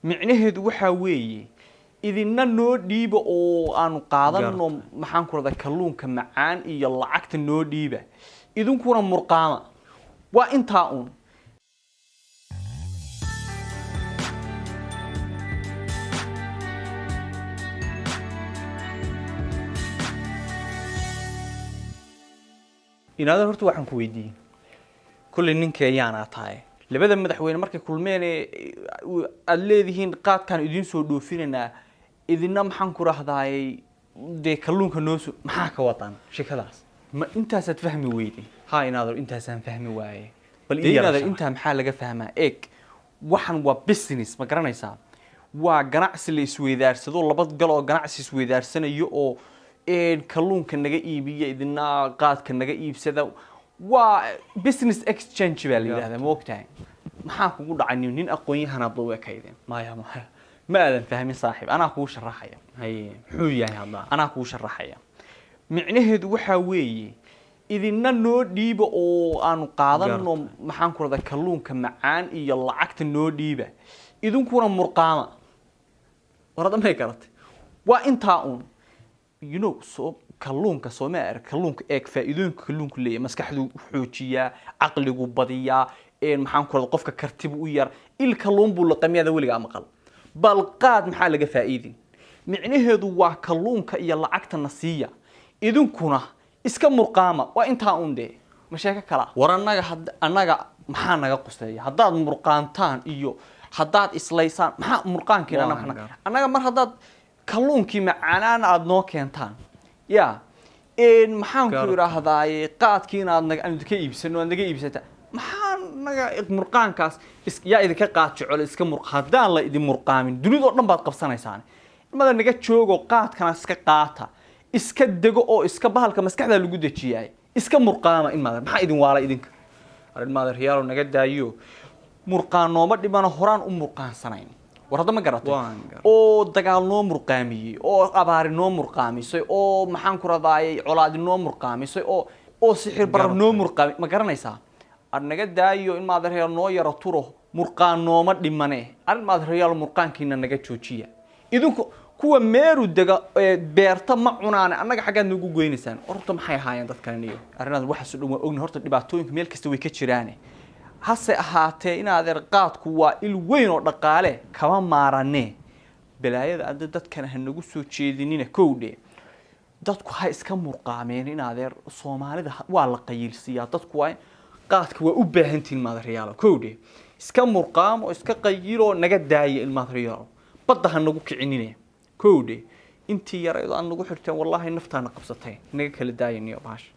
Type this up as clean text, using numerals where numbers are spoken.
Micnaheedu waxaa weeye idinna noo dhiiba oo aanu qaadano, maxaan ku rahdaa, kalluunka macaan iyo lacagta noo dhiiba, idinkuna murqaama. Waa intaa uun. Inaadan horta waxaan ku weydiiyey, kolley ninka ayaanaa tahay, labada madaxweyne markay kulmeen ee aada leedihiin qaadkaan idiin soo dhoofinaynaa, idina maxaan ku rahdaayey dee kalluunka noo soo, maxaa ka wadaan sheekadaas? Ma intaasaad fahmi weyday? Ha, inaadan intaasaan fahmi waaye. Bal dee ii yara inaadan sharax. Intaa maxaa laga fahmaa? Eeg, waxan waa business, ma garanaysaa? Waa ganacsi la isweydaarsado, laba gal oo ganacsi isweydaarsanayo oo kalluunka naga iibiya, idina qaadka naga iibsada. Waa business exchange baa la yidhahdaa, ma ogtahay? Maxaa kugu dhacay? Nin aqoon-yahanaad u ekaydeen. Maya, maya. Ma aadan fahmin saaxiib, anaa kuu sharaxaya. Haye, muxuu yahay hadda? Anaa kuu sharaxaya. Micnaheedu waxaa weeye idinna noo dhiiba oo aanu qaadano, maxaan ku rahdaa, kalluunka macaan iyo lacagta noo dhiiba, idinkuna murqaama. Warada may garatay? Waa intaa uun. You know, soo kalluunka sooma arag? Kalluunka eeg, faa'iidooyinka kalluunku leeyahay: maskaxdu xoojiyaa, caqligu badiyaa, maxaan ku rahdaa, qofka kartibu u yar. Il kalluun buu laqamiyada weligaa maqal. Bal qaad maxaa laga faa'iidin? Micnaheedu waa kalluunka iyo lacagtana siiya, idinkuna iska murqaama. Waa intaa un dee, ma sheeko kala? War annaga annaga maxaa naga quseeya haddaad murqaantaan iyo haddaad islaysaan? Maxaa murqaankiina? Waa annaga mar haddaad kalluunkii macaanaan aada noo keentaan ya, maxaan ku Gaar. idhaahdaaye, qaadkiina aad naga aanu ka iibsano, aad naga iibsata, maxaa naga murqaankaas yaa idinka qaad jecel? Iska mur haddaan la idin murqaamin, dunidoo dhan baad qabsanaysaan. Mada naga joogo, qaadkana iska qaata, iska dego oo iska bahalka maskaxdaa lagu dejiyaay, iska murqaama. In maadar maxaa idin waala idinka? Arrin maader riyaalo naga daayo, murqaan nooma dhimano, horaan u murqaansanayn. War hadda ma garatay? Waan garan. Oo dagaal noo murqaamiyey, oo abaari noo murqaamisay, oo maxaan ku radaayay, colaadi noo murqaamisay, oo sixir barar noo murqaami, ma garanaysaa? Ar naga daayo, in maadereyaal noo yaro turo, murqaan nooma dhimane. Arrin maadereyaal, murqaankiina naga joojiya. Idinku kuwa meeru dega ee beerta ma cunaane, annaga xaggaad nagu goynaysaan. Horta maxay ahaayeen dadkan iyo arrinaad? Waxaas oo dhan waa ogni. Horta dhibaatooyinka meel kasta way ka jiraane, hase ahaatee in adeer qaadku waa il weyn oo dhaqaale, kama maaranee. Balaayada adda dadkana ha nagu soo jeedinina. Kowdhe, dadku ha iska murqaameen. In adeer soomaalida waa la qayiilsiiyaa dadku. Waa qaadka waa u baahantihin maadareyaalo. Kowdhe, iska murqaamo, iska qayiloo naga daaya. In maadareyaalo badda ha nagu kicinine. Kowdhe, intii yaraydo aad nagu xirteen, wallaahi naftaana qabsatay. Naga kala daayaniyo baasha.